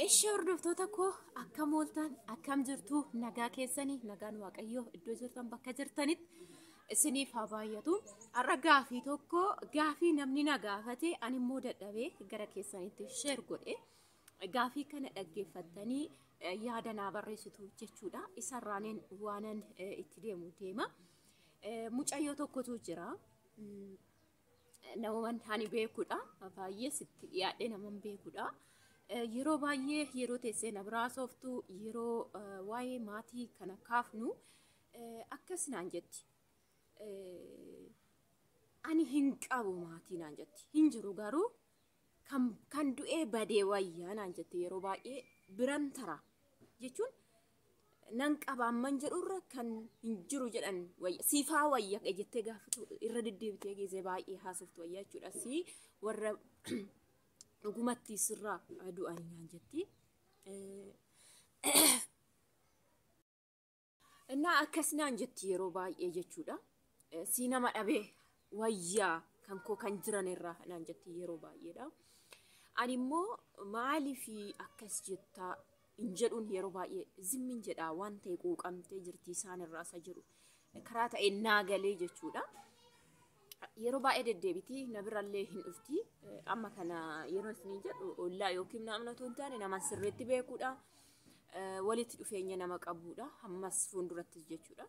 Ishee hordoftoota koo, akkam ooltan? Akkam jirtu? Nagaa keessanii? Nagaan Waaqayyoo iddoo jirtan bakka jirtanitti isiniif haa baay'atu. Har'a gaafii tokko, gaafii namni na gaafate, ani immoo dadhabee gara keessanitti share godhe. Gaafii kana dhaggeeffattanii yaada naa barreessitu jechuudha. Isarraaneen waanan itti deemu deema. Mucayyoo tokkotu jira. Nama ani beekudha. Baay'ee sitti dhiyaadhee naman beekudha. Yeroo baay'ee yeroo teessee na biraa sooftu, yeroo waa'ee maatii kana kaafnu, akkas naan jetti. Ani hin qabu maatii naan jetti. Hin jiru, garuu kan du'ee badee wayyaa naan jetti. Yeroo baay'ee biran tara jechuun nan qaba amman jedhurra kan hin jiru jedhan wayya, siifaa wayya jettee gaafatu irra deddeebitee geessee baay'ee haasoftu wayya jechuudha. Si warra dhugumatti sirraa du'anii naan jetti. Innaa akkas naan jetti yeroo baay'ee jechuudha. Si nama dhabee wayyaa kan koo kan jiran irraa naan jetti yeroo baay'eedha. Ani immoo maaliif akkas jettaa hin jedhuun, yeroo baay'ee zimmin jedhaa, waan ta'e quuqamtee jirti isaan irraa isa jedhu karaa ta'e naa galee jechuudha. Yeroo baay'ee deddeebitii na birallee hin dhufti. Amma kana yeroo isin jedhu ollaa yookiin namni otoo hin taane nama sirriitti beekuudha. Walitti dhufeenya nama qabuudha. Ammas fuuldurattis jechuudha.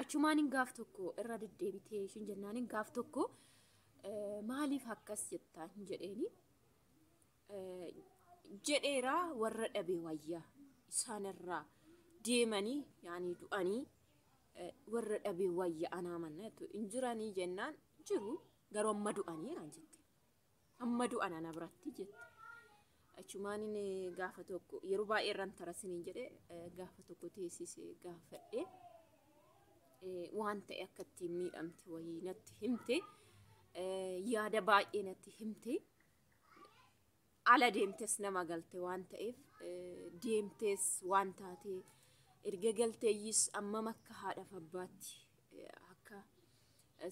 Achumaan gaaf tokko irra deddeebitee ishiin jennaan, gaaf tokko maaliif akkas jettaa hin jedheeni. Jedheeraa, warra dhabe wayyaa, isaanirraa deemanii yaanii du'anii warra dhabe wayya anaa manna hin jiranii jennaan, jiru garuu amma du'anii naan jette. Amma du'an ana biratti jette. Achumaan gaafa tokko, yeroo baay'ee irraan tarasiniin jedhe, gaafa tokko teessisee gaafadhe, waan ta'e akka ittiin miidhamte wayii natti himte, yaada baay'ee natti himte. Ala deemtes nama galte waan ta'eef, deemtes waan taate, erga galteeyyis ammam akka haadhaaf abbaatti akka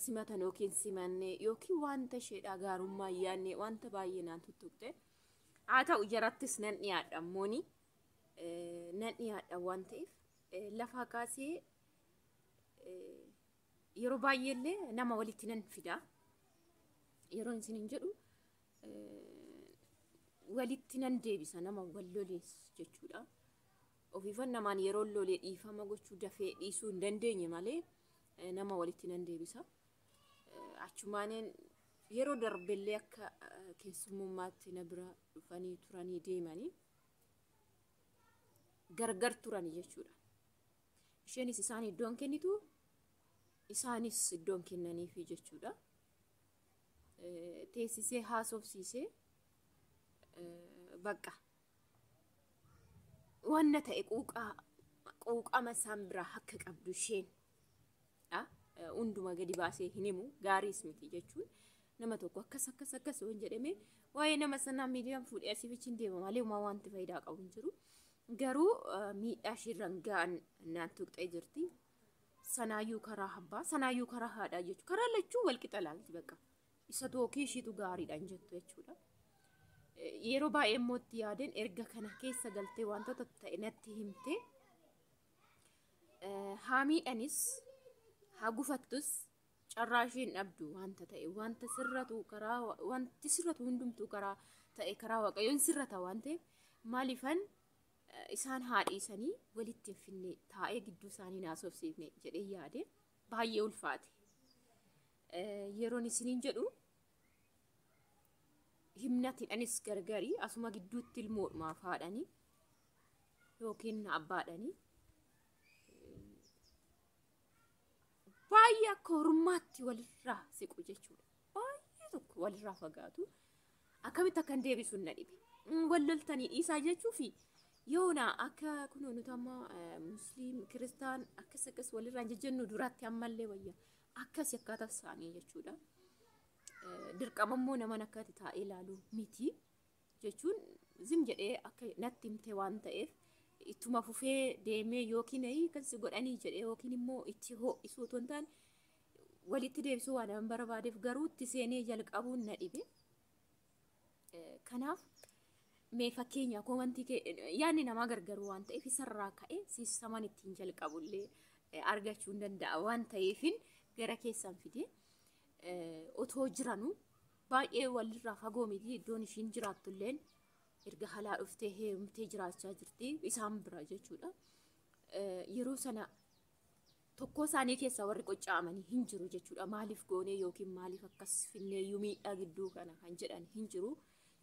simatan yookiin simanne yookiin wanta isheedhaa gaarummaa yaadne wanta baay'ee naan tuttuqxe. Haa ta'u, jarattis nan dhiyaadha ammooni, nan dhiyaadha waan ta'eef lafaa kaasee yeroo baay'eellee nama walitti nan fida. Yeroo isin hin jedhu walitti nan deebisa nama wal lolees jechuudha. Ofiifan namaan yeroo lolee dhiifama gochuu dafee dhiisuu hin dandeenye malee nama walitti nan deebisa. Achumaaneen yeroo darbellee akka keessummummaatti na bira dhufanii turanii deemanii gargar turanii jechuudha. Isheenis isaan iddoon kennitu, isaanis iddoon kennaniifi jechuudha. Teessisee haasofsiisee bakka wanna ta'e quuqama isaan biraa akka qabdu isheen hunduma gadi baasee hin himu, gaariis miti jechuun nama tokko akkas akkas akkas waan jedhame waa'ee nama sanaa miidiyaan fuudhee asii fi hin deema malee homaa wanti faayidaa qabu hin jiru. Garuu miidhaa isheerraan ga'an naan tuqxee jirti. Sanaayyuu karaa abbaa, sanaayyuu karaa haadhaa jechuudha. Karaa lachuu wal qixa laalti bakka. Isa tookii ishiitu gaariidha hin jettu jechuudha. Yeroo baay'ee immoo itti yaadeen, erga kana keessa galtee wantoota ta'e natti himte, haa miidhanis haa gufattus carraa isheen dhabdu wanta ta'e, wanta sirratu karaa, wanti sirratu hundumtuu karaa ta'e karaa Waaqayyoon sirrata waan ta'eef, maaliifan isaan haa dhiisanii walitti hin finne, taa'ee gidduu isaanii naasofsiifne jedhee yaade, baay'ee ulfaate. Yeroon isiniin jedhu himnatiidhanis gargari asuma gidduutti ilmoodhumaaf haadhanii yookiin abbaadhanii baay'ee akka hormaatti walirraa siqu jechuudha. Baay'ee tokko walirraa fagaatu. Akkamitti akkan deebisu na dhibe. Wal loltanii dhiisaa jechuufi yoona akka kunoo nuti amma musliim kiristaan akkas akkas walirraa jejjennu duratti ammallee wayya akkasi akkaataa isaanii jechuudha. Dirqama immoo naman akka taa'ee ilaalu miti jechuun, zim jedhee akka natti himte waan ta'eef ittuma fufee deemee yookiin kan si godhanii jedhee yookiin immoo itti ho'isuu otoo hin taane walitti deebisuu waan nama barbaadeef, garuu itti seenee jalqabuun na dhibe. Kanaaf Mee fakkeenya koomantii yaadni namaa gargaru waan ta'eef isarraa ka'ee siistamaan ittiin jalqabullee argachuu hin danda'a waan ta'eefin gara keessan fide otoo jiranuu baay'ee walirraa fagoo miti iddoon ishiin jiraattulleen erga halaa dhuftee heerumtee jiraachaa jirti isaan bira jechuudha. Yeroo sana tokko isaanii keessaa warri qocca'amanii hin jiru jechuudha. Maaliif goonee yookiin maaliif akkas finneeyyuu miidhaa gidduu kana kan jedhan hin jiru.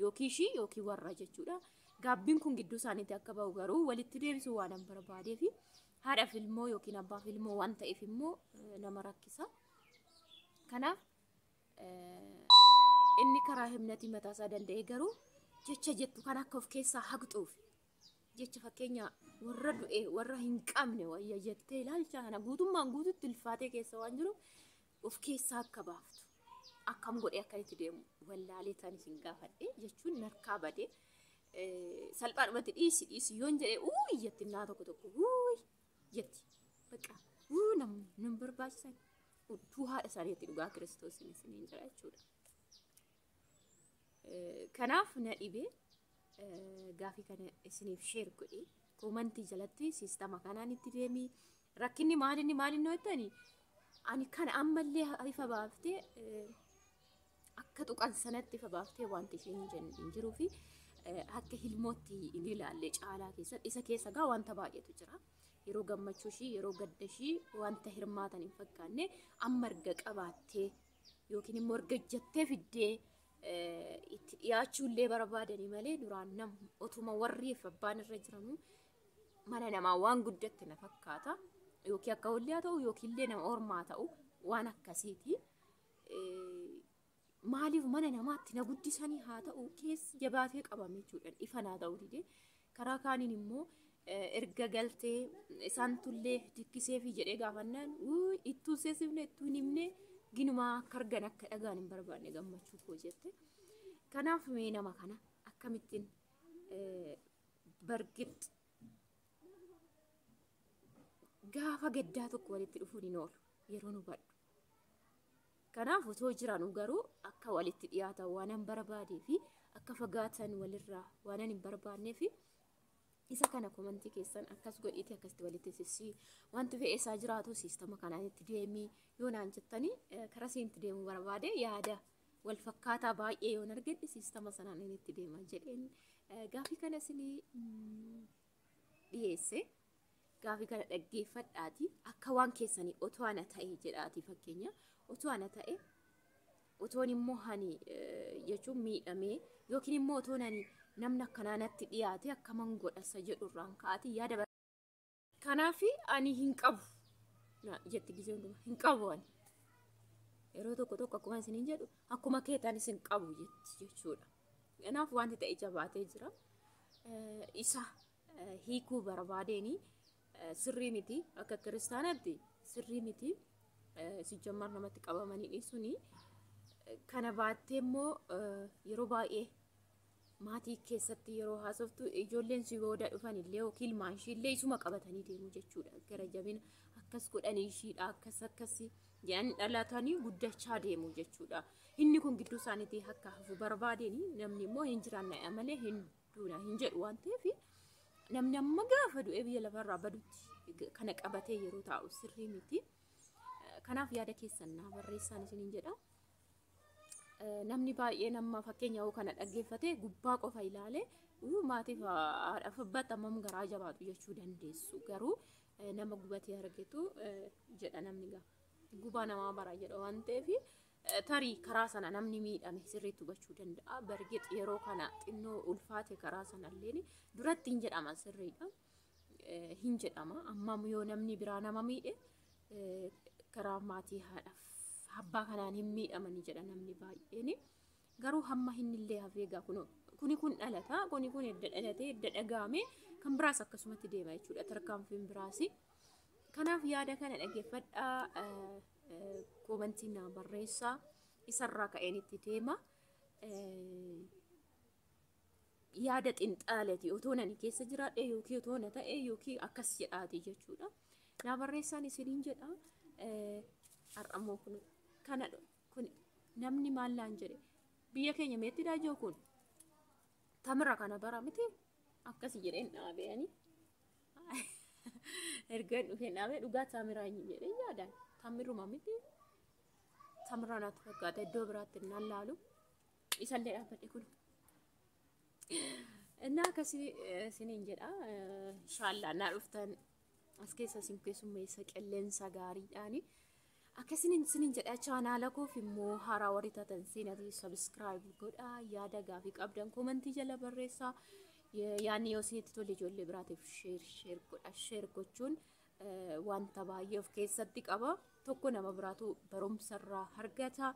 Yookiin ishii yookiin warra jechuudha. Gaabbiin kun gidduu isaaniitti akka bahu garuu walitti deebisuu waan hin barbaadeef haadha filmoo yookiin abbaa filmoo waan ta'eef immoo nama rakkisa. Kanaaf inni karaa himnatii mataasaa danda'e garuu jecha jettu kan akka of keessaa haqxuuf jecha fakkeenya warra du'e warra hin qabne wayya jettee ilaalcha kana guutummaan guututti ulfaatee keessa waan jiru of keessaa akka baaftu akkam godhee akka itti deemu wallaalee tan isin gaafadhe jechuun narkaa badee salphaadhumatti dhiisi dhiisi yoon jedhee uuyi jetti naa tokko tokko uuyi jetti baqa uu namni nun barbaachisan utuu haadha isaaniitti dhugaa kiristoosiin isiniin jira jechuudha. Kanaaf na dhibee gaafii kana isiniif sheer godhe koomantii jalatti siistama kanaan itti deemii rakkinni maalinni maalinni jettanii ani kana ammallee ifa baaftee akka tuqan sanatti ifa baaftee wanti isheen hin jiruu fi akka hilmootti hin ilaalle caalaa keessatti isa keessa gaa wanta baay'eetu jira. Yeroo gammachuu ishii yeroo gadda ishii wanta hirmaatan hin fakkaanne amma erga qabaattee yookiin immoo erga ejjattee fiddee itti dhiyaachuu illee barbaadanii malee duraan nam otuma warri abbaan irra jiranuu mana namaa waan guddatte na fakkaata. Yookiin akka hollee ta'u yookiin illee nama ormaa ta'u waan akkasiiti. Maaliif mana namaatti na guddisanii haa ta'u keessa jabaatee qabame jechuudha ifa naa ta'u dide. Karaa kaaniin immoo erga galtee isaan tullee dikkisee fi jedhee gaafannaan ittuu seesifne ittuu hin himne ginumaa akka argan akka dhagaan hin barbaanne gammachuu koo jette. Kanaaf mee nama kana akkamittiin bargit gaafa gaddaa tokko walitti dhufuun hin oolu yeroo nu badhu. Kanaaf otoo jiranuu garuu akka walitti dhiyaatan waan hin barbaadee fi akka fagaatan walirraa waan hin barbaannee fi isa kana komantii keessan akkas godhiiti akkasitti walitti sissii wanti fe'ee isaa jiraatu siistama kanaan itti deemii yoo naan jettanii karaa isiin deemuu barbaade yaada wal fakkaataa baay'ee yoon argadhe siistama sanaan inni itti deema jedheen gaafii kana isinii dhiyeesse. Gaafii kana dhaggeeffadhaati akka waan keessanii otoo ana ta'e jedhaati fakkeenya otoo ana ta'e otoon immoo hani jechuun miidhamee yookiin immoo otoon ani namni akkanaa natti dhiyaate akkaman godhasa jedhurraan ka'aati yaada. Kanaaf ani hin qabu jetti gisee hundumaa hin qabu ani. Yeroo tokko tokko akkuma isiniin jedhu akkuma keetanis hin qabu jetti jechuudha. Kanaaf wanti ta'e jabaatee jira. Isa hiikuu barbaadeeni sirrii miti akka kiristaanaatti sirrii miti sijjammar namatti qabamanii dhiisuni. Kana baattee immoo yeroo baay'ee maatii keessatti yeroo haasoftu ijoolleen si booda dhufan illee yookiin ilmaan ishii illee isuma qabatanii deemu jechuudha. Gara jabina akkas godhanii ishiidha akkas akkasii jedhanii dhalatanii guddachaa deemu jechuudha. Inni kun gidduu isaaniitii akka hafu barbaadeen namni immoo hin jiraanna malee hin duuna hin jedhu waan ta'eef namni amma gaafa du'ee biyya lafarraa badutti kana qabatee yeroo taa'u sirrii miti. Kanaaf yaada keessan naa barreessaan isiniin jedha. Namni baay'een amma fakkeenya yoo kana dhaggeeffate gubbaa qofa ilaale maatiif haadhaaf abbaatti hammam garaa jabaatu jechuu dandeessu. Garuu nama gubatee argetu jedha namni gaa. Gubaa namaa bara jedha waan ta'eef tarii karaa sana namni miidhame sirriitti hubachuu danda'a. Bargeet yeroo kana xinnoo ulfaate karaa sanallee duratti hin jedhama sirriidha. Hin jedhama. Amma yoo namni biraa nama miidhe karaa maatii haadhaaf abbaa kanaan hin miidhamanii jedha namni baay'een. Garuu hamma inni illee hafee egaa kuni kun dhalata kuni kun edda dhalatee edda dhagaame kan biraas akkasumatti deema jechuudha tarkaanfiin biraas. Kanaaf yaada kana dhaggeeffadhaa koomantii naa barreessaa isarraa ka'een itti deema. Yaada xinxaaleeti otoo nani keessa jiraadhe yookiin otoo na ta'e yookiin akkas jedhaati jechuudha. Naa barreessaan isiniin jedha. Har'ammoo kun kana kun namni maal naan jedhe biyya keenya meetti daajoo kun Tamira kana bara miti akkasi jedheen dhaabeeni. Erga dhufeen dhaabee dhugaa tamira jedhee yaadaan tamiruma miti. Tamira natti fakkaata, iddoo biraatti nan laalu. Isallee dhaabbadhe kun. Innaa akkasii isiniin jedha. Inshaallaa naa dhuftan as keessa isin keessummeessa qilleensa gaariidhaani. Akkasiniin isiniin jedha. Chaanaala koof immoo haaraa warri taatan seenatii subscribe godhaa, yaada gaafii qabdan koomentii jala barreessaa. Yaadni yoo isinitti tole ijoollee biraatiif share share godha. Share gochuun wanta baay'ee of keessatti qaba. Tokko, nama biraatu barumsa irraa argata.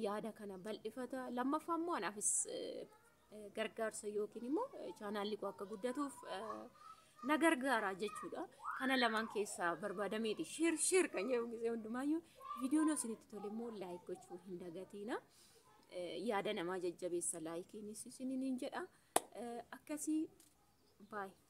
Yaada kana bal'ifata. Lammaffaa immoo anaafis gargaarsa yookiin immoo chaanaalli koo akka guddatuuf na gargaara jechuudha. Kana lamaan keessaa barbaadameeti. Share share kan jedhu gisee hundumaayyuu. Viidiyoon isinitti tole immoo like gochuu hin dagatiina. Yaada namaa jajjabeessa likeiinis isiniin jedha. Akkasii, baay'ee.